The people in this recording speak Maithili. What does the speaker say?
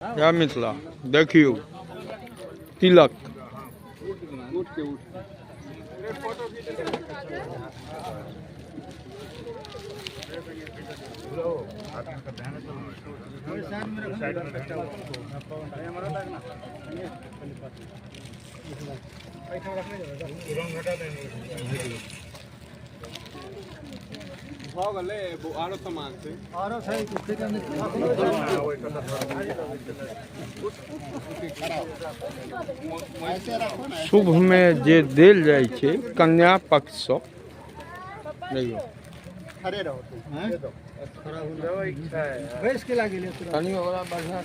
जय मिथिला। देखियौ तिलक। शुभ में जे देल जाइ छै कन्या पक्षसँ, देखियौ कनि ओकरा बढ़िआँ।